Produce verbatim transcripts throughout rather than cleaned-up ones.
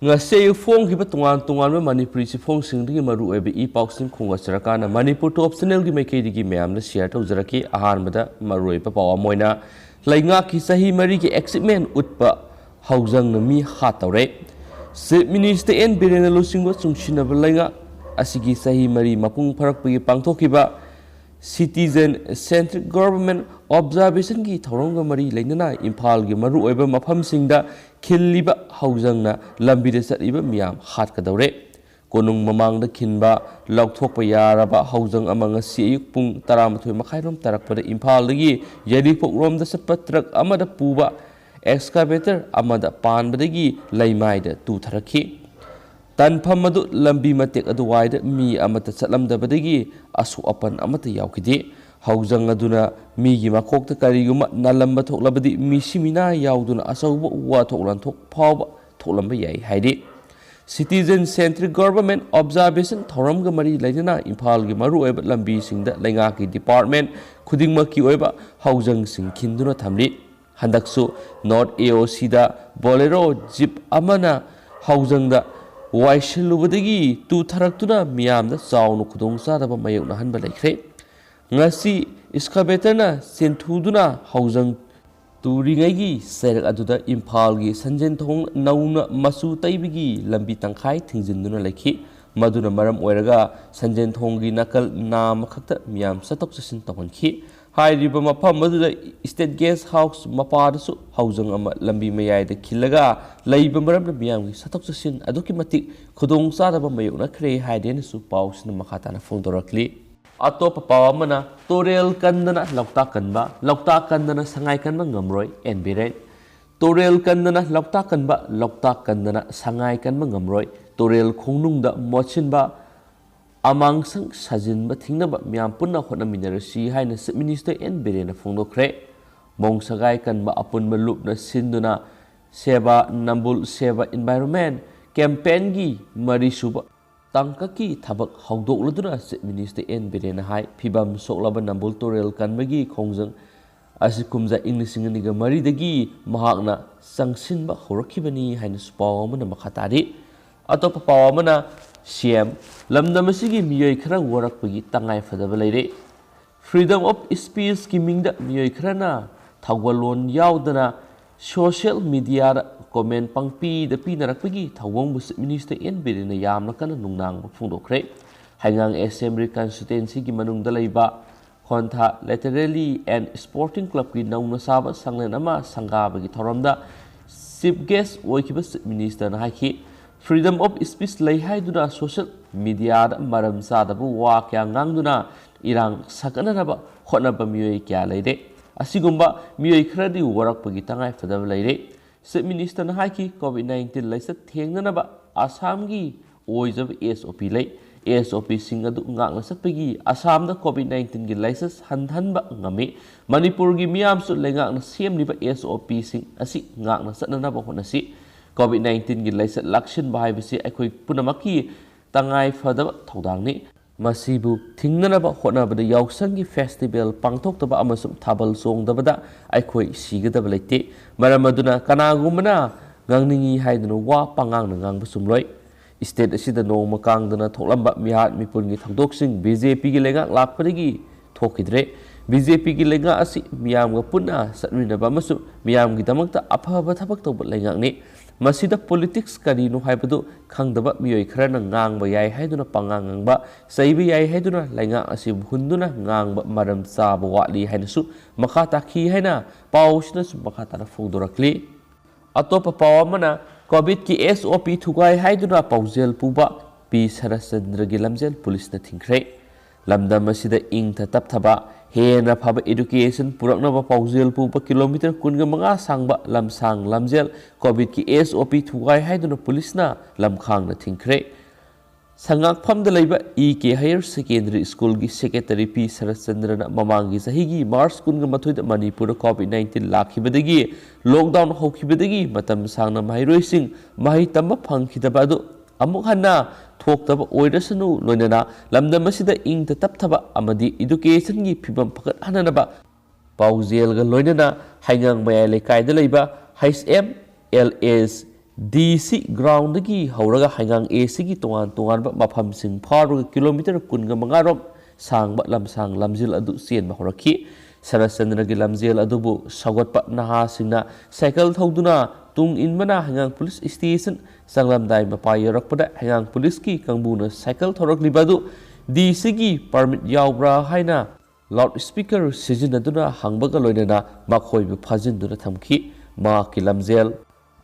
ꯉꯁꯤ ꯑꯌꯨꯛ ꯐꯣꯡꯈꯤꯕ ꯇꯣꯉꯥꯟ ꯇꯣꯉꯥꯟꯕ ꯃꯅꯤꯄꯨꯔꯤ ꯆꯦꯐꯣꯡꯁꯤꯡꯗꯒꯤ ꯃꯔꯨꯑꯣꯏꯕ ꯏ ꯄꯥꯎꯁꯤꯡ ꯈꯣꯝꯒꯠꯆꯔꯀꯥꯟꯗ ꯃꯅꯤꯄꯨꯔ ꯇꯣꯞ ꯆꯦꯅꯦꯜꯒꯤ ꯃꯥꯏꯀꯩꯗꯒꯤ ꯃꯌꯥꯝꯗ ꯁꯤꯌꯔ ꯇꯧꯖꯔꯛꯀꯦ꯫ ꯑꯍꯥꯟꯕꯗ ꯃꯔꯨꯑꯣꯏꯕ ꯄꯥꯎ ꯑꯃ ꯑꯣꯏꯅ ꯂꯩꯉꯥꯛꯀꯤ ꯆꯍꯤ ꯃꯔꯤꯒꯤ ꯑꯦꯆꯤꯞꯃꯦꯟ ꯎꯠꯄ ꯍꯧꯖꯪꯅ ꯃꯤ ꯍꯥꯠꯇꯧꯔꯦ꯫ ꯆꯤꯐ ꯃꯤꯅꯤꯁꯇꯔ ꯑꯦꯟ ꯕꯤꯔꯦꯟꯅ ꯂꯨꯆꯤꯡꯕ ꯆꯨꯡꯁꯤꯟꯅꯕ ꯂꯩꯉꯥꯛ ꯑꯁꯤꯒꯤ ꯆꯍꯤ ꯃꯔꯤ ꯃꯄꯨꯡ ꯐꯥꯔꯛꯄꯒꯤ ꯄꯥꯡꯊꯣꯛꯈꯤꯕ ꯁꯤꯇꯤꯖꯦꯟ ꯁꯦꯟꯇ꯭ꯔꯤꯛ ꯒꯣꯚꯔꯟꯃꯦꯟꯠ ꯑꯣꯕꯖꯥꯔꯕꯦꯁꯟꯒꯤ ꯊꯧꯔꯝꯒ ꯃꯔꯤ ꯂꯩꯅꯅ ꯏꯝꯐꯥꯜꯒꯤ ꯃꯔꯨꯑꯣꯏꯕ ꯃꯐꯝꯁꯤꯡꯗ ꯈꯤꯜꯂꯤꯕ ꯍꯧꯖꯪꯅ ꯂꯝꯕꯤꯗ ꯆꯠꯂꯤꯕ ꯃꯤꯌꯥꯝ ꯍꯥꯠꯀꯗꯧꯔꯦ꯫ ꯀꯣꯅꯨꯡ ꯃꯃꯥꯡꯗ ꯈꯤꯟꯕ ꯂꯧꯊꯣꯛꯄ ꯌꯥꯔꯕ ꯍꯧꯖꯪ ꯑꯃ ꯉꯁꯤ ꯑꯌꯨꯛ ꯄꯨꯡ ꯇꯔꯥꯃꯥꯊꯣꯏ ꯃꯈꯥꯏꯔꯣꯝ ꯇꯥꯔꯛꯄꯗ ꯏꯝꯐꯥꯜꯗꯒꯤ ꯌꯥꯏꯔꯤꯄꯣꯛꯂꯣꯝꯗ ꯆꯠꯄ ꯇ꯭ꯔꯛ ꯑꯃꯗ ꯄꯨꯕ ꯑꯦꯛꯁꯀꯥꯚꯦꯇꯔ ꯑꯃꯗ ꯄꯥꯟꯕꯗꯒꯤ ꯂꯩꯃꯥꯏꯗ ꯇꯨꯊꯔꯛꯈꯤ꯫ ꯇꯥꯟꯐꯝ ꯑꯗꯨ ꯂꯝꯕꯤ ꯃꯇꯦꯛ ꯑꯗꯨꯋꯥꯏꯗ ꯃꯤ ꯑꯃꯠꯇ ꯆꯠꯂꯝꯗꯕꯗꯒꯤ ꯑꯁꯣꯛ ꯑꯄꯟ ꯑꯃꯠꯇ ꯌꯥꯎꯈꯤꯗꯦ꯫ ꯍꯧꯖꯪ ꯑꯗꯨꯅ ꯃꯤꯒꯤ ꯃꯀꯣꯛꯇ ꯀꯔꯤꯒꯨꯝꯕ ꯅꯥꯜꯂꯝꯕ ꯊꯣꯛꯂꯕꯗꯤ ꯃꯤꯁꯤ ꯃꯤꯅꯥ ꯌꯥꯎꯗꯨꯅ ꯑꯆꯧꯕ ꯋꯥꯊꯣꯛ ꯂꯥꯟꯊꯣꯛ ꯐꯥꯎꯕ ꯊꯣꯛꯂꯝꯕ ꯌꯥꯏ ꯍꯥꯏꯔꯤ꯫ ꯁꯤꯇꯤꯖꯦꯟ ꯁꯦꯟꯇ꯭ꯔꯤꯛ ꯒꯣꯚꯔꯟꯃꯦꯟꯠ ꯑꯣꯕꯖꯥꯔꯕꯦꯁꯟ ꯊꯧꯔꯝꯒ ꯃꯔꯤ ꯂꯩꯅꯅ ꯏꯝꯐꯥꯜꯒꯤ ꯃꯔꯨꯑꯣꯏꯕ ꯂꯝꯕꯤꯁꯤꯡꯗ ꯂꯩꯉꯥꯛꯀꯤ ꯗꯤꯄꯥꯔꯠꯃꯦꯟꯠ ꯈꯨꯗꯤꯡꯃꯛꯀꯤ ꯑꯣꯏꯕ ꯍꯧꯖꯪꯁꯤꯡ ꯈꯤꯟꯗꯨꯅ ꯊꯝꯂꯤ꯫ ꯍꯟꯗꯛꯁꯨ ꯅꯣꯔꯠ ꯑꯦ ꯑꯣ ꯁꯤꯗ ꯕꯣꯂꯦꯔꯣ ꯖꯤꯞ ꯑꯃꯅ ꯍꯧꯖꯪꯗ ꯋꯥꯏꯁꯤꯜꯂꯨꯕꯗꯒꯤ ꯇꯨꯊꯔꯛꯇꯨꯅ ꯃꯤꯌꯥꯝꯗ ꯆꯥꯎꯅ ꯈꯨꯗꯣꯡꯆꯥꯗꯕ ꯃꯥꯌꯣꯛꯅꯍꯟꯕ ꯂꯩꯈ꯭ꯔꯦ꯫ ꯉꯁꯤ ꯑꯦꯛꯁꯀꯥꯚꯦꯇꯔꯅ ꯆꯦꯟꯊꯨꯗꯨꯅ ꯍꯧꯖꯪ ꯇꯨꯔꯤꯉꯩꯒꯤ ꯆꯩꯔꯛ ꯑꯗꯨꯗ ꯏꯝꯐꯥꯜꯒꯤ ꯁꯟꯖꯦꯟꯊꯣꯡ ꯅꯧꯅ ꯃꯆꯨ ꯇꯩꯕꯒꯤ ꯂꯝꯕꯤ ꯇꯪꯈꯥꯏ ꯊꯤꯡꯖꯤꯟꯗꯨꯅ ꯂꯩꯈꯤ꯫ ꯃꯗꯨꯅ ꯃꯔꯝ ꯑꯣꯏꯔꯒ ꯁꯟꯖꯦꯟꯊꯣꯡꯒꯤ ꯅꯥꯀꯜ ꯅꯥꯝꯃꯈꯛꯇ ꯃꯤꯌꯥꯝ ꯆꯠꯊꯣꯛ ꯆꯠꯁꯤꯟ ꯇꯧꯍꯟꯈꯤ꯫ ꯍꯥꯏꯔꯤꯕ ꯃꯐꯝ ꯑꯗꯨꯗ ꯏꯁꯇꯦꯠ ꯒꯦꯁ ꯍꯥꯎꯁ ꯃꯄꯥꯗꯁꯨ ꯍꯧꯖꯪ ꯑꯃ ꯂꯝꯕꯤ ꯃꯌꯥꯏꯗ ꯈꯤꯜꯂꯒ ꯂꯩꯕ ꯃꯔꯝꯅ ꯃꯤꯌꯥꯝꯒꯤ ꯆꯠꯊꯣꯛ ꯆꯠꯁꯤꯟ ꯑꯗꯨꯛꯀꯤ ꯃꯇꯤꯛ ꯈꯨꯗꯣꯡ ꯆꯥꯗꯕ ꯃꯥꯌꯣꯛꯅꯈ꯭ꯔꯦ ꯍꯥꯏꯗꯦꯅꯁꯨ ꯄꯥꯎꯁꯤꯅ ꯃꯈꯥ ꯇꯥꯅ ꯐꯣꯡꯗꯣꯔꯛꯂꯤ꯫ ꯑꯇꯣꯞꯄ ꯄꯥꯎ ꯑꯃꯅ, ꯇꯨꯔꯦꯜ ꯀꯟꯗꯅ ꯂꯣꯛꯇꯥꯛ ꯀꯟꯕ, ꯂꯣꯛꯇꯥꯛ ꯀꯟꯗꯅ ꯁꯉꯥꯏ ꯀꯟꯕ ꯉꯝꯔꯣꯏ, ꯑꯦꯟ ꯕꯤꯔꯦꯟ꯫ ꯇꯨꯔꯦꯜ ꯀꯟꯗꯅ ꯂꯣꯛꯇꯥꯛ ꯀꯟꯕ, ꯂꯣꯛꯇꯥꯛ ꯀꯟꯗꯅ ꯁꯉꯥꯏ ꯀꯟꯕ ꯉꯝꯔꯣꯏ꯫ ꯇꯨꯔꯦꯜ ꯈꯣꯡꯅꯨꯡꯗ ꯃꯣꯠꯁꯤꯟꯕ, ꯑꯃꯥꯡꯁꯪ ꯁꯥꯖꯤꯟꯕ ꯊꯤꯡꯅꯕ ꯃꯤꯌꯥꯝ ꯄꯨꯟꯅ ꯍꯣꯠꯅꯃꯤꯟꯅꯔꯁꯤ ꯍꯥꯏꯅ ꯆꯤꯐ ꯃꯤꯅꯤꯁꯇꯔ ꯑꯦꯟ ꯕꯤꯔꯦꯟꯅ ꯐꯣꯡꯗꯣꯛꯈ꯭ꯔꯦ꯫ ꯃꯣꯡ ꯁꯒꯥꯏ ꯀꯟꯕ ꯑꯄꯨꯟꯕ ꯂꯨꯞꯅ ꯁꯤꯟꯗꯨꯅ ꯁꯦꯕꯥ ꯅꯝꯕꯨꯜ ꯁꯦꯕꯥ ꯏꯟꯚꯥꯏꯔꯣꯟꯃꯦꯟ ꯀꯦꯝꯄꯦꯟꯒꯤ ꯃꯔꯤꯁꯨꯕ ꯇꯥꯡꯀꯛꯀꯤ ꯊꯕꯛ ꯍꯧꯗꯣꯛꯂꯗꯨꯅ ꯆꯤꯐ ꯃꯤꯅꯤꯁꯇꯔ ꯑꯦꯟ ꯕꯤꯔꯦꯟꯅ ꯍꯥꯏ, ꯐꯤꯕꯝ ꯁꯣꯛꯂꯕ ꯅꯝꯕꯨꯜ ꯇꯨꯔꯦꯜ ꯀꯟꯕꯒꯤ ꯈꯣꯡꯖꯪ ꯑꯁꯤ ꯀꯨꯝꯖꯥ ꯏꯪ ꯂꯤꯁꯤꯡ ꯑꯅꯤꯒ ꯃꯔꯤꯗꯒꯤ ꯃꯍꯥꯛꯅ ꯆꯪꯁꯤꯟꯕ ꯍꯧꯔꯛꯈꯤꯕꯅꯤ ꯍꯥꯏꯅꯁꯨ ꯄꯥꯎ ꯑꯃꯅ ꯃꯈꯥ ꯇꯥꯔꯤ꯫ ꯑꯇꯣꯞꯄ ꯄꯥꯎ ꯑꯃꯅ, ꯁꯤ ꯑꯦꯝ, ꯂꯝꯗꯝ ꯑꯁꯤꯒꯤ ꯃꯤꯑꯣꯏ ꯈꯔ ꯋꯥꯔꯛꯄꯒꯤ ꯇꯉꯥꯏ ꯐꯗꯕ ꯂꯩꯔꯦ꯫ Freedom of Speechꯀꯤ ꯃꯤꯡꯗ ꯃꯤꯑꯣꯏ ꯈꯔꯅ ꯊꯧꯒꯜꯂꯣꯟ ꯌꯥꯎꯗꯅ social mediaꯗ comment ꯄꯪꯄꯤꯗ ꯄꯤꯅꯔꯛꯄꯒꯤ ꯊꯧꯑꯣꯡꯕꯨ Chief Minister ꯑꯦꯟ ꯕꯤꯔꯦꯟꯅ ꯌꯥꯝꯅ ꯀꯟꯅ ꯅꯨꯡꯅꯥꯡꯕ ꯐꯣꯡꯗꯣꯛꯈ꯭ꯔꯦ꯫ ꯍꯩꯉꯥꯡ Assembly Constituencyꯒꯤ ꯃꯅꯨꯡꯗ ꯂꯩꯕ ꯈꯣꯟꯊꯥ Literary and Sporting Clubꯀꯤ ꯅꯧꯅ ꯁꯥꯕ ꯁꯪꯂꯦꯟ ꯑꯃ ꯁꯪꯒꯥꯕꯒꯤ ꯊꯧꯔꯝꯗ Chief Guest ꯑꯣꯏꯈꯤꯕ Chief Ministerꯅ ꯍꯥꯏꯈꯤ, Freedom of Speech ꯂꯩ ꯍꯥꯏꯗꯨꯅ social mediaꯗ ꯃꯔꯝ ꯆꯥꯗꯕ ꯋꯥ ꯀꯌꯥ ꯉꯥꯡꯗꯨꯅ ꯏꯔꯥꯡ ꯁꯥꯒꯠꯅꯅꯕ ꯍꯣꯠꯅꯕ ꯃꯤꯑꯣꯏ ꯀꯌꯥ ꯂꯩꯔꯦ꯫ ꯑꯁꯤꯒꯨꯝꯕ ꯃꯤꯑꯣꯏ ꯈꯔꯗꯤ ꯋꯥꯔꯛꯄꯒꯤ ꯇꯉꯥꯏ ꯐꯗꯕ ꯂꯩꯔꯦ꯫ Chief Ministerꯅ ꯍꯥꯏꯈꯤ, COVID nineteen ꯂꯥꯏꯆꯠ ꯊꯦꯡꯅꯅꯕ ꯑꯁꯥꯝꯒꯤ ꯑꯣꯏꯖꯕ S O P ꯂꯩ꯫ S O Pꯁꯤꯡ ꯑꯗꯨ ꯉꯥꯛꯅ ꯆꯠꯄꯒꯤ ꯑꯁꯥꯝꯗ COVID nineteenꯒꯤ ꯂꯥꯏꯆꯠ ꯍꯟꯊꯍꯟꯕ ꯉꯝꯃꯤ꯫ ꯃꯅꯤꯄꯨꯔꯒꯤ ꯃꯤꯌꯥꯝꯁꯨ ꯂꯩꯉꯥꯛꯅ ꯁꯦꯝꯂꯤꯕ S O Pꯁꯤꯡ ꯑꯁꯤ ꯉꯥꯛꯅ ꯆꯠꯅꯅꯕ ꯍꯣꯠꯅꯁꯤ꯫ COVID nineteenꯒꯤ ꯂꯥꯏꯆꯠ ꯂꯥꯛꯁꯤꯟꯕ ꯍꯥꯏꯕꯁꯤ ꯑꯩꯈꯣꯏ ꯄꯨꯝꯅꯃꯛꯀꯤ ꯇꯉꯥꯏ ꯐꯗꯕ ꯊꯧꯗꯥꯡꯅꯤ꯫ ꯃꯁꯤꯕꯨ ꯊꯤꯡꯅꯅꯕ ꯍꯣꯠꯅꯕꯗ ꯌꯥꯎꯁꯪꯒꯤ festival ꯄꯥꯡꯊꯣꯛꯇꯕ ꯑꯃꯁꯨꯡ ꯊꯥꯕꯜ ꯆꯣꯡꯗꯕꯗ ꯑꯩꯈꯣꯏ ꯁꯤꯒꯗꯕ ꯂꯩꯇꯦ꯫ ꯃꯔꯝ ꯑꯗꯨꯅ ꯀꯅꯥꯒꯨꯝꯕꯅ ꯉꯥꯡꯅꯤꯡꯏ ꯍꯥꯏꯗꯨꯅ ꯋꯥ ꯄꯉꯥꯡꯅ ꯉꯥꯡꯕ ꯆꯨꯝꯂꯣꯏ꯫ State ꯑꯁꯤꯗ ꯅꯣꯡꯃ ꯀꯥꯡꯗꯅ ꯊꯣꯛꯂꯝꯕ ꯃꯤꯍꯥꯠ ꯃꯤꯄꯨꯟꯒꯤ ꯊꯧꯗꯣꯛꯁꯤꯡ BJPꯒꯤ ꯂꯩꯉꯥꯛ ꯂꯥꯛꯄꯗꯒꯤ ꯊꯣꯛꯈꯤꯗ꯭ꯔꯦ꯫ BJPꯒꯤ ꯂꯩꯉꯥꯛ ꯑꯁꯤ ꯃꯤꯌꯥꯝꯒ ꯄꯨꯟꯅ ꯆꯠꯃꯤꯟꯅꯕ ꯑꯃꯁꯨꯡ ꯃꯤꯌꯥꯝꯒꯤꯗꯃꯛꯇ ꯑꯐꯕ ꯊꯕꯛ ꯇꯧꯕ ꯂꯩꯉꯥꯛꯅꯤ꯫ ꯃꯁꯤꯗ politics ꯀꯔꯤꯅꯣ ꯍꯥꯏꯕꯗꯨ ꯈꯪꯗꯕ ꯃꯤꯑꯣꯏ ꯈꯔꯅ ꯉꯥꯡꯕ ꯌꯥꯏ ꯍꯥꯏꯗꯨꯅ ꯄꯉꯥꯡ ꯉꯥꯡꯕ, ꯆꯩꯕ ꯌꯥꯏ ꯍꯥꯏꯗꯨꯅ ꯂꯩꯉꯥꯛ ꯑꯁꯤꯕꯨ ꯍꯨꯟꯗꯨꯅ ꯉꯥꯡꯕ ꯃꯔꯝ ꯆꯥꯕ ꯋꯥꯠꯂꯤ ꯍꯥꯏꯅꯁꯨ ꯃꯈꯥ ꯇꯥꯈꯤ ꯍꯥꯏꯅ ꯄꯥꯎꯁꯤꯅꯁꯨ ꯃꯈꯥ ꯇꯥꯅ ꯐꯣꯡꯗꯣꯔꯛꯂꯤ꯫ ꯑꯇꯣꯞꯄ ꯄꯥꯎ ꯑꯃꯅ, COVIDꯀꯤ S O P ꯊꯨꯒꯥꯏ ꯍꯥꯏꯗꯨꯅ ꯄꯥꯎꯖꯦꯜ ꯄꯨꯕ ꯄꯤ ꯁꯔꯠꯆꯟꯗ꯭ꯔꯒꯤ ꯂꯝꯖꯦꯜ ꯄꯨꯂꯤꯁꯅ ꯊꯤꯡꯈ꯭ꯔꯦ꯫ ꯂꯝꯗꯝ ꯑꯁꯤꯗ ꯏꯪꯊ ꯇꯞꯊꯕ, ꯍꯦꯟꯅ ꯐꯕ education ꯄꯨꯔꯛꯅꯕ ꯄꯥꯎꯖꯦꯜ ꯄꯨꯕ kilometre ꯀꯨꯟꯒ ꯃꯉꯥ ꯁꯥꯡꯕ ꯂꯝꯁꯥꯡ ꯂꯝꯖꯦꯜ COVIDꯀꯤ S O P ꯊꯨꯒꯥꯏ ꯍꯥꯏꯗꯨꯅ ꯄꯨꯂꯤꯁꯅ ꯂꯝꯈꯥꯡꯗ ꯊꯤꯡꯈ꯭ꯔꯦ꯫ ꯁꯉꯥꯛꯐꯝꯗ ꯂꯩꯕ E K Higher Secondary Schoolꯒꯤ secretary ꯄꯤ ꯁꯔꯠꯆꯟꯗ꯭ꯔꯅ ꯃꯃꯥꯡꯒꯤ ꯆꯍꯤꯒꯤ March ꯀꯨꯟꯒ ꯃꯥꯊꯣꯏꯗ ꯃꯅꯤꯄꯨꯔꯗ COVID nineteen ꯂꯥꯛꯈꯤꯕꯗꯒꯤ, lockdown ꯍꯧꯈꯤꯕꯗꯒꯤ ꯃꯇꯝ ꯁꯥꯡꯅ ꯃꯍꯩꯔꯣꯏꯁꯤꯡ ꯃꯍꯩ ꯇꯝꯕ ꯐꯪꯈꯤꯗꯕ ꯑꯗꯨ ꯑꯃꯨꯛ ꯍꯟꯅ ꯊꯣꯛꯇꯕ ꯑꯣꯏꯔꯁꯅꯨ, ꯂꯣꯏꯅꯅ ꯂꯝꯗꯝ ꯑꯁꯤꯗ ꯏꯪꯇ ꯇꯞꯊꯕ ꯑꯃꯗꯤ educationꯒꯤ ꯐꯤꯕꯝ ꯐꯒꯠꯍꯟꯅꯅꯕ ꯄꯥꯎꯖꯦꯜꯒ ꯂꯣꯏꯅꯅ ꯍꯩꯉꯥꯡ ꯃꯌꯥꯏ ꯂꯩꯀꯥꯏꯗ ꯂꯩꯕ H M L S D C groundꯗꯒꯤ ꯍꯧꯔꯒ ꯍꯩꯉꯥꯡ A Cꯒꯤ ꯇꯣꯉꯥꯟ ꯇꯣꯉꯥꯟꯕ ꯃꯐꯝꯁꯤꯡ ꯐꯥꯎꯔꯒ ꯀꯤꯂꯣꯃꯤꯇꯔ ꯀꯨꯟꯒ ꯃꯉꯥ ꯔꯣꯝ ꯁꯥꯡꯕ ꯂꯝꯁꯥꯡ ꯂꯝꯖꯦꯜ ꯑꯗꯨ ꯆꯦꯟꯕ ꯍꯧꯔꯛꯈꯤ꯫ ꯁꯔꯠꯆꯟꯗ꯭ꯔꯒꯤ ꯂꯝꯖꯦꯜ ꯑꯗꯨꯕꯨ ꯁꯧꯒꯠꯄ ꯅꯍꯥꯁꯤꯡꯅ ꯁꯥꯏꯀꯜ ꯊꯧꯗꯨꯅ ꯇꯨꯡ ꯏꯟꯕꯅ ꯍꯩꯉꯥꯡ ꯄꯨꯂꯤꯁ ꯁ꯭ꯇꯦꯁꯟ ꯆꯪꯂꯝꯗꯥꯏ ꯃꯄꯥ ꯌꯧꯔꯛꯄꯗ ꯍꯩꯉꯥꯡ ꯄꯨꯂꯤꯁꯀꯤ ꯀꯥꯡꯕꯨꯅ ꯁꯥꯏꯀꯜ ꯊꯧꯔꯛꯂꯤꯕ ꯑꯗꯨ D Cꯒꯤ permit ꯌꯥꯎꯕ꯭ꯔꯥ ꯍꯥꯏꯅ loudspeaker ꯁꯤꯖꯤꯟꯅꯗꯨꯅ ꯍꯪꯕꯒ ꯂꯣꯏꯅꯅ ꯃꯈꯣꯏꯕꯨ ꯐꯥꯖꯤꯟꯗꯨꯅ ꯊꯝꯈꯤ꯫ ꯃꯍꯥꯛꯀꯤ ꯂꯝꯖꯦꯜ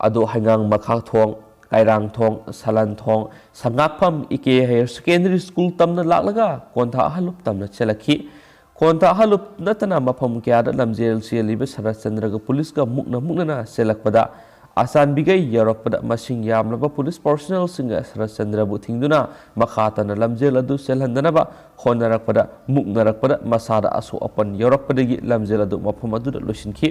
ꯑꯗꯨ ꯍꯩꯉꯥꯡ ꯃꯈꯥꯊꯣꯡ, ꯀꯥꯏꯔꯥꯡꯊꯣꯡ, ꯁꯂꯟꯊꯣꯡ, ꯁꯉꯥꯛꯐꯝ E K Higher Secondary School ꯇꯝꯅ ꯂꯥꯛꯂꯒ ꯀꯣꯟꯊꯥ ꯑꯍꯜꯂꯨꯞ ꯇꯝꯅ ꯆꯦꯜꯂꯛꯈꯤ꯫ ꯀꯣꯟꯊꯥ ꯑꯍꯜꯂꯨꯞ ꯅꯠꯇꯅ ꯃꯐꯝ ꯀꯌꯥꯗ ꯂꯝꯖꯦꯜ ꯆꯦꯜꯂꯤꯕ ꯁꯔꯠꯆꯟꯗ꯭ꯔꯒ ꯄꯨꯂꯤꯁꯀ ꯃꯨꯛꯅ ꯃꯨꯛꯅꯅ ꯆꯦꯜꯂꯛꯄꯗ ꯑꯆꯥꯟꯕꯤꯒꯩ ꯌꯧꯔꯛꯄꯗ ꯃꯁꯤꯡ ꯌꯥꯝꯂꯕ ꯄꯨꯂꯤꯁ personnelꯁꯤꯡꯒ ꯁꯔꯠꯆꯟꯗ꯭ꯔꯕꯨ ꯊꯤꯡꯗꯨꯅ ꯃꯈꯥ ꯇꯥꯅ ꯂꯝꯖꯦꯜ ꯑꯗꯨ ꯆꯦꯜꯍꯟꯗꯅꯕ ꯍꯣꯠꯅꯔꯛꯄꯗ ꯃꯨꯛꯅꯔꯛꯄꯗ ꯃꯁꯥꯗ ꯑꯁꯣꯛ ꯑꯄꯟ ꯌꯧꯔꯛꯄꯗꯒꯤ ꯂꯝꯖꯦꯜ ꯑꯗꯨ ꯃꯐꯝ ꯑꯗꯨꯗ ꯂꯣꯏꯁꯤꯟꯈꯤ꯫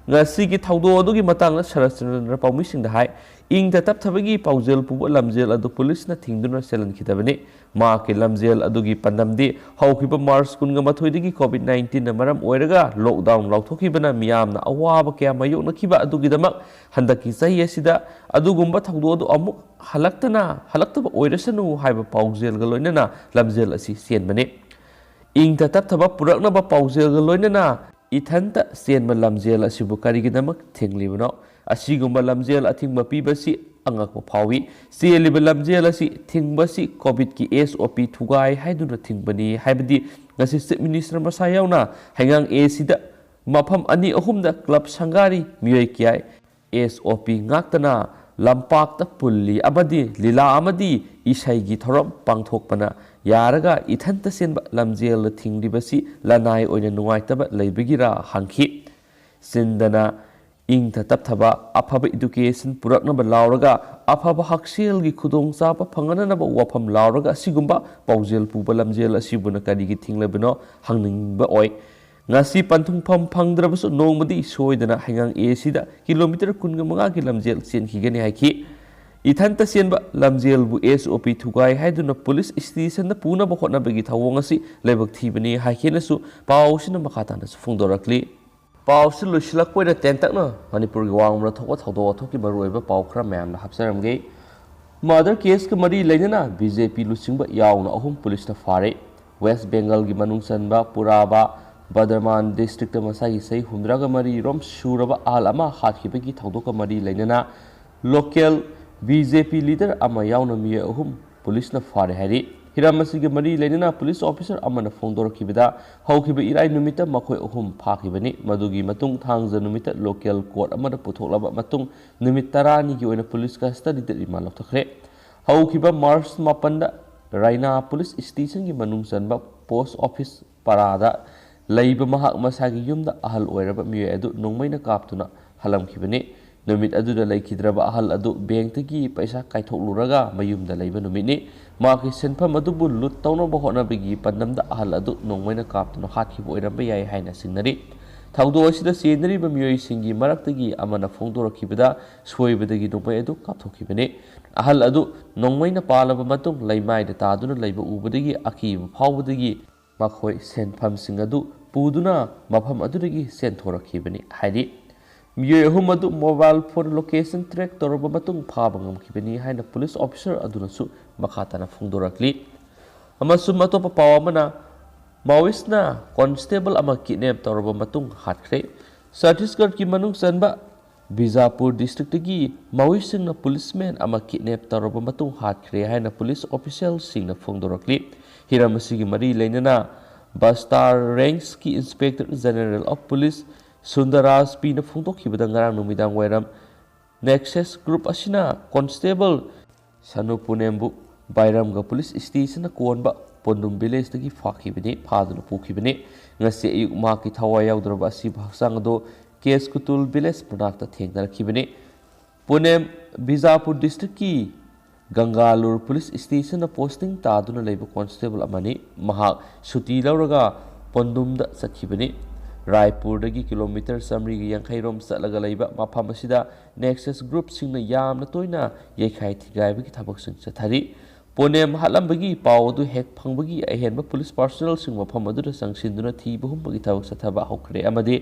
ꯉꯁꯤꯒꯤ ꯊꯧꯗꯣꯛ ꯑꯗꯨꯒꯤ ꯃꯇꯥꯡꯗ ꯁꯔꯠꯆꯟꯗ꯭ꯔꯅ ꯄꯥꯎꯃꯤꯁꯤꯡꯗ ꯍꯥꯏ, ꯏꯪꯗ ꯇꯞꯊꯕꯒꯤ ꯄꯥꯎꯖꯦꯜ ꯄꯨꯕ ꯂꯝꯖꯦꯜ ꯑꯗꯨ ꯄꯨꯂꯤꯁꯅ ꯊꯤꯡꯗꯨꯅ ꯆꯦꯜꯍꯟꯈꯤꯗꯕꯅꯤ꯫ ꯃꯍꯥꯛꯀꯤ ꯂꯝꯖꯦꯜ ꯑꯗꯨꯒꯤ ꯄꯥꯟꯗꯝꯗꯤ ꯍꯧꯈꯤꯕ March ꯀꯨꯟꯒ ꯃꯥꯊꯣꯏꯗꯒꯤ COVID nineteenꯅ ꯃꯔꯝ ꯑꯣꯏꯔꯒ lockdown ꯂꯥꯎꯊꯣꯛꯈꯤꯕꯅ ꯃꯤꯌꯥꯝꯅ ꯑꯋꯥꯕ ꯀꯌꯥ ꯃꯥꯌꯣꯛꯅꯈꯤꯕ ꯑꯗꯨꯒꯤꯗꯃꯛ ꯍꯟꯗꯛꯀꯤ ꯆꯍꯤ ꯑꯁꯤꯗ ꯑꯗꯨꯒꯨꯝꯕ ꯊꯧꯗꯣꯛ ꯑꯗꯨ ꯑꯃꯨꯛ ꯍꯜꯂꯛꯇꯅ, ꯍꯜꯂꯛꯇꯕ ꯑꯣꯏꯔꯁꯅꯨ ꯍꯥꯏꯕ ꯄꯥꯎꯖꯦꯜꯒ ꯂꯣꯏꯅꯅ ꯂꯝꯖꯦꯜ ꯑꯁꯤ ꯆꯦꯟꯕꯅꯤ꯫ ꯏꯪꯗ ꯇꯞꯊꯕ ꯄꯨꯔꯛꯅꯕ ꯄꯥꯎꯖꯦꯜꯒ ꯂꯣꯏꯅꯅ ꯏꯊꯟꯇ ꯆꯦꯟꯕ ꯂꯝꯖꯦꯜ ꯑꯁꯤꯕꯨ ꯀꯔꯤꯒꯤꯗꯃꯛ ꯊꯤꯡꯂꯤꯕꯅꯣ? ꯑꯁꯤꯒꯨꯝꯕ ꯂꯝꯖꯦꯜ ꯑꯊꯤꯡꯕ ꯄꯤꯕꯁꯤ ꯑꯉꯛꯄ ꯐꯥꯎꯏ꯫ ꯆꯦꯜꯂꯤꯕ ꯂꯝꯖꯦꯜ ꯑꯁꯤ ꯊꯤꯡꯕꯁꯤ COVIDꯀꯤ SOP ꯊꯨꯒꯥꯏ ꯍꯥꯏꯗꯨꯅ ꯊꯤꯡꯕꯅꯤ ꯍꯥꯏꯕꯗꯤ ꯉꯁꯤ Chief Minister ꯃꯁꯥ ꯌꯥꯎꯅ ꯍꯩꯉꯥꯡ A Cꯗ ꯃꯐꯝ ꯑꯅꯤ ꯑꯍꯨꯝꯗ club ꯁꯪꯒꯥꯔꯤ ꯃꯤꯑꯣꯏ ꯀꯌꯥ SOP ꯉꯥꯛꯇꯅ ꯂꯝꯄꯥꯛꯇ ꯄꯨꯜꯂꯤ ꯑꯃꯗꯤ ꯂꯤꯂꯥ ꯑꯃꯗꯤ ꯏꯁꯩꯒꯤ ꯊꯧꯔꯝ ꯄꯥꯡꯊꯣꯛꯄꯅ ꯌꯥꯔꯒ ꯏꯊꯟꯇ ꯆꯦꯟꯕ ꯂꯝꯖꯦꯜꯗ ꯊꯤꯡꯂꯤꯕꯁꯤ ꯂꯅꯥꯏ ꯑꯣꯏꯅ ꯅꯨꯡꯉꯥꯏꯇꯕ ꯂꯩꯕꯒꯤꯔꯥ ꯍꯪꯈꯤ꯫ ꯆꯤꯟꯗꯅ ꯏꯪꯊ ꯇꯞꯊꯕ, ꯑꯐꯕ education ꯄꯨꯔꯛꯅꯕ ꯂꯥꯎꯔꯒ, ꯑꯐꯕ ꯍꯛꯁꯦꯜꯒꯤ ꯈꯨꯗꯣꯡꯆꯥꯕ ꯐꯪꯍꯟꯅꯅꯕ ꯋꯥꯐꯝ ꯂꯥꯎꯔꯒ ꯑꯁꯤꯒꯨꯝꯕ ꯄꯥꯎꯖꯦꯜ ꯄꯨꯕ ꯂꯝꯖꯦꯜ ꯑꯁꯤꯕꯨꯅ ꯀꯔꯤꯒꯤ ꯊꯤꯡꯂꯕꯅꯣ ꯍꯪꯅꯤꯡꯕ ꯑꯣꯏ꯫ ꯉꯁꯤ ꯄꯟꯊꯨꯡꯐꯝ ꯐꯪꯗ꯭ꯔꯕꯁꯨ ꯅꯣꯡꯃꯗꯤ ꯁꯣꯏꯗꯅ ꯍꯩꯉꯥꯡ A Cꯗ kilometre ꯀꯨꯟꯒ ꯃꯉꯥꯒꯤ ꯂꯝꯖꯦꯜ ꯆꯦꯟꯈꯤꯒꯅꯤ ꯍꯥꯏꯈꯤ꯫ ꯏꯊꯟꯇ ꯆꯦꯟꯕ ꯂꯝꯖꯦꯜꯕꯨ ꯑꯦꯁ ꯑꯣ ꯄꯤ ꯊꯨꯒꯥꯏ ꯍꯥꯏꯗꯨꯅ ꯄꯨꯂꯤꯁ ꯏꯁꯇꯦꯁꯟꯗ ꯄꯨꯅꯕ ꯍꯣꯠꯅꯕꯒꯤ ꯊꯧꯑꯣꯡ ꯑꯁꯤ ꯂꯥꯏꯕꯛ ꯊꯤꯕꯅꯤ ꯍꯥꯏꯈꯤꯅꯁꯨ ꯄꯥꯎ ꯑꯁꯤꯅ ꯃꯈꯥ ꯇꯥꯅꯁꯨ ꯐꯣꯡꯗꯣꯔꯛꯂꯤ꯫ ꯄꯥꯎꯁꯤ ꯂꯣꯏꯁꯤꯜꯂꯛꯄ ꯑꯣꯏꯅ ꯇꯦꯟꯇꯛꯅ ꯃꯅꯤꯄꯨꯔꯒꯤ ꯋꯥꯡꯃꯗ ꯊꯣꯛꯄ ꯊꯧꯗꯣꯛ ꯋꯥꯊꯣꯛꯀꯤ ꯃꯔꯨꯑꯣꯏꯕ ꯄꯥꯎ ꯈꯔ ꯃꯌꯥꯝꯅ ꯍꯥꯞꯆꯔꯝꯒꯦ꯫ ꯃꯔꯗꯔ ꯀꯦꯁꯀ ꯃꯔꯤ ꯂꯩꯅꯅ ꯕꯤ ꯖꯦ ꯄꯤ ꯂꯨꯆꯤꯡꯕ ꯌꯥꯎꯅ ꯑꯍꯨꯝ ꯄꯨꯂꯤꯁꯅ ꯐꯥꯔꯦ꯫ ꯋꯦꯁ ꯕꯦꯡꯒꯜꯒꯤ ꯃꯅꯨꯡ ꯆꯟꯕ ꯄꯨꯔꯥꯕ ꯕꯔꯙꯃꯥꯟ ꯗꯤꯁꯇ꯭ꯔꯤꯛꯇ ꯃꯁꯥꯒꯤ ꯆꯍꯤ ꯍꯨꯝꯗ꯭ꯔꯥꯒ ꯃꯔꯤ ꯔꯣꯝ ꯁꯨꯔꯕ ꯑꯍꯜ ꯑꯃ ꯍꯥꯠꯈꯤꯕꯒꯤ ꯊꯧꯗꯣꯛꯀ ꯃꯔꯤ ꯂꯩꯅꯅ ꯂꯣꯀꯦꯜ ꯕꯤ ꯖꯦ ꯄꯤ ꯂꯤꯗꯔ ꯑꯃ ꯌꯥꯎꯅ ꯃꯤꯑꯣꯏ ꯑꯍꯨꯝ ꯄꯨꯂꯤꯁꯅ ꯐꯥꯔꯦ ꯍꯥꯏꯔꯤ꯫ ꯍꯤꯔꯝ ꯑꯁꯤꯒꯤ ꯃꯔꯤ ꯂꯩꯅꯅ ꯄꯨꯂꯤꯁ ꯑꯣꯐꯤꯁꯔ ꯑꯃꯅ ꯐꯣꯡꯗꯣꯔꯛꯈꯤꯕꯗ, ꯍꯧꯈꯤꯕ ꯏꯔꯥꯏ ꯅꯨꯃꯤꯠꯇ ꯃꯈꯣꯏ ꯑꯍꯨꯝ ꯐꯥꯈꯤꯕꯅꯤ꯫ ꯃꯗꯨꯒꯤ ꯃꯇꯨꯡ ꯊꯥꯡꯖ ꯅꯨꯃꯤꯠꯇ ꯂꯣꯀꯦꯜ ꯀꯣꯔꯠ ꯑꯃꯗ ꯄꯨꯊꯣꯛꯂꯕ ꯃꯇꯨꯡ ꯅꯨꯃꯤꯠ ꯇꯔꯥꯅꯤꯒꯤ ꯑꯣꯏꯅ ꯄꯨꯂꯤꯁ ꯀꯁꯇꯗꯤꯗ ꯔꯤꯃꯥꯟ ꯂꯧꯊꯣꯛꯈ꯭ꯔꯦ꯫ ꯍꯧꯈꯤꯕ ꯃꯥꯔꯆ ꯃꯥꯄꯟꯗ ꯔꯥꯏꯅꯥ ꯄꯨꯂꯤꯁ ꯏꯁꯇꯦꯁꯟꯒꯤ ꯃꯅꯨꯡ ꯆꯟꯕ ꯄꯣꯁ ꯑꯣꯐꯤꯁ ꯄꯔꯥꯗ ꯂꯩꯕ ꯃꯍꯥꯛ ꯃꯁꯥꯒꯤ ꯌꯨꯝꯗ ꯑꯍꯜ ꯑꯣꯏꯔꯕ ꯃꯤꯑꯣꯏ ꯑꯗꯨ ꯅꯣꯡꯃꯩꯅ ꯀꯥꯞꯇꯨꯅ ꯍꯜꯂꯝꯈꯤꯕꯅꯤ꯫ ꯅꯨꯃꯤꯠ ꯑꯗꯨꯗ ꯂꯩꯈꯤꯗ꯭ꯔꯕ ꯑꯍꯜ ꯑꯗꯨ ꯕꯦꯡꯛꯇꯒꯤ ꯄꯩꯁꯥ ꯀꯥꯏꯊꯣꯛꯂꯨꯔꯒ ꯃꯌꯨꯝꯗ ꯂꯩꯕ ꯅꯨꯃꯤꯠꯅꯤ꯫ ꯃꯍꯥꯛꯀꯤ ꯁꯦꯟꯐꯝ ꯑꯗꯨꯕꯨ ꯂꯨꯠ ꯇꯧꯅꯕ ꯍꯣꯠꯅꯕꯒꯤ ꯄꯥꯟꯗꯝꯗ ꯑꯍꯜ ꯑꯗꯨ ꯅꯣꯡꯃꯩꯅ ꯀꯥꯞꯇꯨꯅ ꯍꯥꯠꯈꯤꯕ ꯑꯣꯏꯔꯝꯕ ꯌꯥꯏ ꯍꯥꯏꯅ ꯆꯤꯡꯅꯔꯤ꯫ ꯊꯧꯗꯣꯛ ꯑꯁꯤꯗ ꯆꯦꯟꯅꯔꯤꯕ ꯃꯤꯑꯣꯏꯁꯤꯡꯒꯤ ꯃꯔꯛꯇꯒꯤ ꯑꯃꯅ ꯐꯣꯡꯗꯣꯔꯛꯈꯤꯕꯗ, ꯁꯣꯏꯕꯗꯒꯤ ꯅꯣꯡꯃꯩ ꯑꯗꯨ ꯀꯥꯞꯊꯣꯛꯈꯤꯕꯅꯤ꯫ ꯑꯍꯜ ꯑꯗꯨ ꯅꯣꯡꯃꯩꯅ ꯄꯥꯜꯂꯕ ꯃꯇꯨꯡ ꯂꯩꯃꯥꯏꯗ ꯇꯥꯗꯨꯅ ꯂꯩꯕ ꯎꯕꯗꯒꯤ ꯑꯀꯤꯕ ꯐꯥꯎꯕꯗꯒꯤ ꯃꯈꯣꯏ ꯁꯦꯟꯐꯝꯁꯤꯡ ꯑꯗꯨ ꯄꯨꯗꯨꯅ ꯃꯐꯝ ꯑꯗꯨꯗꯒꯤ ꯆꯦꯟꯊꯣꯔꯛꯈꯤꯕꯅꯤ ꯍꯥꯏꯔꯤ꯫ ꯃꯤꯑꯣꯏ ꯑꯍꯨꯝ ꯑꯗꯨ ꯃꯣꯕꯥꯏꯜ ꯐꯣꯟ ꯂꯣꯀꯦꯁꯟ ꯇ꯭ꯔꯦꯛ ꯇꯧꯔꯕ ꯃꯇꯨꯡ ꯐꯥꯕ ꯉꯝꯈꯤꯕꯅꯤ ꯍꯥꯏꯅ ꯄꯨꯂꯤꯁ ꯑꯣꯐꯤꯁꯔ ꯑꯗꯨꯅꯁꯨ ꯃꯈꯥ ꯇꯥꯅ ꯐꯣꯡꯗꯣꯔꯛꯂꯤ꯫ ꯑꯃꯁꯨꯡ ꯑꯇꯣꯞꯄ ꯄꯥꯎ ꯑꯃꯅ, ꯃꯥꯑꯣꯏꯁꯅ ꯀꯣꯟꯁꯇꯦꯕꯜ ꯑꯃ ꯀꯤꯗꯅꯦꯞ ꯇꯧꯔꯕ ꯃꯇꯨꯡ ꯍꯥꯠꯈ꯭ꯔꯦ꯫ ꯆꯇꯤꯁꯒꯔꯒꯤ ꯃꯅꯨꯡ ꯆꯟꯕ ꯕꯤꯖꯥꯄꯨꯔ ꯗꯤꯁꯇ꯭ꯔꯤꯛꯇꯒꯤ ꯃꯥꯑꯣꯏꯁꯤꯡꯅ ꯄꯨꯂꯤꯁꯃꯦꯟ ꯑꯃ ꯀꯤꯗꯅꯦꯞ ꯇꯧꯔꯕ ꯃꯇꯨꯡ ꯍꯥꯠꯈ꯭ꯔꯦ ꯍꯥꯏꯅ ꯄꯨꯂꯤꯁ ꯑꯣꯐꯤꯁꯤꯌꯦꯜꯁꯤꯡꯅ ꯐꯣꯡꯗꯣꯔꯛꯂꯤ꯫ ꯍꯤꯔꯝ ꯑꯁꯤꯒꯤ ꯃꯔꯤ ꯂꯩꯅꯅ ꯕꯁꯇꯥꯔ ꯔꯦꯟꯖꯀꯤ ꯏꯟꯁꯄꯦꯛꯇꯔ ꯖꯦꯅꯔꯦꯜ ꯑꯣꯐ ꯄꯨꯂꯤꯁ ꯁꯨꯟꯗꯔꯥꯖ ꯄꯤꯅ ꯐꯣꯡꯗꯣꯛꯈꯤꯕꯗ, ꯉꯔꯥꯡ ꯅꯨꯃꯤꯗꯥꯡ ꯋꯥꯏꯔꯝ ꯅꯦꯛꯁꯁ ꯒ꯭ꯔꯨꯞ ꯑꯁꯤꯅ ꯀꯣꯟꯁꯇꯦꯕꯜ ꯁꯅꯨ ꯄꯨꯅꯦꯝꯕꯨ ꯕꯥꯏꯔꯝꯒ ꯄꯨꯂꯤꯁ ꯏꯁꯇꯦꯁꯟꯅ ꯀꯣꯟꯕ ꯄꯣꯟꯗꯨꯝ ꯚꯤꯂꯦꯖꯇꯒꯤ ꯐꯥꯈꯤꯕꯅꯤ, ꯐꯥꯗꯨꯅ ꯄꯨꯈꯤꯕꯅꯤ꯫ ꯉꯁꯤ ꯑꯌꯨꯛ ꯃꯍꯥꯛꯀꯤ ꯊꯋꯥꯏ ꯌꯥꯎꯗ꯭ꯔꯕ ꯑꯁꯤꯕ ꯍꯛꯆꯥꯡ ꯑꯗꯨ ꯀꯦꯁꯀꯨꯇꯨꯜ ꯚꯤꯂꯦꯖ ꯃꯅꯥꯛꯇ ꯊꯦꯡꯅꯔꯛꯈꯤꯕꯅꯤ꯫ ꯄꯨꯅꯦꯝ ꯕꯤꯖꯥꯄꯨꯔ ꯗꯤꯁꯇ꯭ꯔꯤꯛꯀꯤ ꯒꯪꯒꯥꯂꯨꯔ ꯄꯨꯂꯤꯁ ꯏꯁꯇꯦꯁꯟꯗ ꯄꯣꯁꯇꯤꯡ ꯇꯥꯗꯨꯅ ꯂꯩꯕ ꯀꯣꯟꯁꯇꯦꯕꯜ ꯑꯃꯅꯤ꯫ ꯃꯍꯥꯛ ꯁꯨꯇꯤ ꯂꯧꯔꯒ ꯄꯣꯟꯗꯨꯝꯗ ꯆꯠꯈꯤꯕꯅꯤ꯫ ꯔꯥꯏꯄꯨꯔꯗꯒꯤ ꯀꯤꯂꯣꯃꯤꯇꯔ ꯆꯥꯃꯔꯤꯒ ꯌꯥꯡꯈꯩ ꯔꯣꯝ ꯆꯠꯂꯒ ꯂꯩꯕ ꯃꯐꯝ ꯑꯁꯤꯗ ꯅꯦꯛꯁꯁ ꯒ꯭ꯔꯨꯞꯁꯤꯡꯅ ꯌꯥꯝꯅ ꯇꯣꯏꯅ ꯌꯩꯈꯥꯏ ꯊꯤꯒꯥꯏꯕꯒꯤ ꯊꯕꯛꯁꯤꯡ ꯆꯠꯊꯔꯤ꯫ ꯄꯣꯅꯦꯝ ꯍꯥꯠꯂꯝꯕꯒꯤ ꯄꯥꯎ ꯑꯗꯨ ꯍꯦꯛ ꯐꯪꯕꯒꯤ ꯑꯍꯦꯟꯕ ꯄꯨꯂꯤꯁ ꯄꯥꯔꯁꯣꯅꯦꯜꯁꯤꯡ ꯃꯐꯝ ꯑꯗꯨꯗ ꯆꯪꯁꯤꯟꯗꯨꯅ ꯊꯤꯕ ꯍꯨꯝꯕꯒꯤ ꯊꯕꯛ ꯆꯠꯊꯕ ꯍꯧꯈ꯭ꯔꯦ ꯑꯃꯗꯤ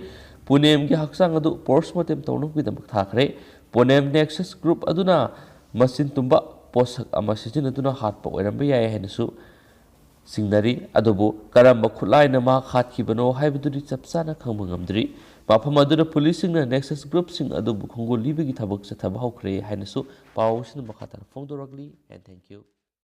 ꯄꯨꯅꯦꯝꯒꯤ ꯍꯛꯆꯥꯡ ꯑꯗꯨ ꯄꯣꯁꯃꯣꯔꯇꯦꯝ ꯇꯧꯅꯕꯒꯤꯗꯃꯛ ꯊꯥꯈ꯭ꯔꯦ꯫ ꯄꯣꯅꯦꯝ ꯅꯦꯛꯁꯁ ꯒ꯭ꯔꯨꯞ ꯑꯗꯨꯅ ꯃꯆꯤꯟ ꯇꯨꯝꯕ ꯄꯣꯠꯁꯛ ꯑꯃ ꯁꯤꯖꯤꯟꯅꯗꯨꯅ ꯍꯥꯠꯄ ꯑꯣꯏꯔꯝꯕ ꯌꯥꯏ ꯍꯥꯏꯅꯁꯨ ꯆꯤꯡꯅꯔꯤ꯫ ꯑꯗꯨꯕꯨ ꯀꯔꯝꯕ ꯈꯨꯠꯂꯥꯏꯅ ꯃꯍꯥꯛ ꯍꯥꯠꯈꯤꯕꯅꯣ ꯍꯥꯏꯕꯗꯨꯗꯤ ꯆꯞ ꯆꯥꯅ ꯈꯪꯕ ꯉꯝꯗ꯭ꯔꯤ꯫ ꯃꯐꯝ ꯑꯗꯨꯗ ꯄꯨꯂꯤꯁꯁꯤꯡꯅ ꯅꯦꯛꯁꯁ ꯒ꯭ꯔꯨꯞꯁꯤꯡ ꯑꯗꯨꯕꯨ ꯈꯣꯡꯒꯨꯜ ꯂꯤꯕꯒꯤ ꯊꯕꯛ ꯆꯠꯊꯕ ꯍꯧꯈ꯭ꯔꯦ ꯍꯥꯏꯅꯁꯨ ꯄꯥꯎ ꯑꯁꯤꯅ ꯃꯈꯥ ꯇꯥꯅ ꯐꯣꯡꯗꯣꯔꯛꯂꯤ꯫ And thank you.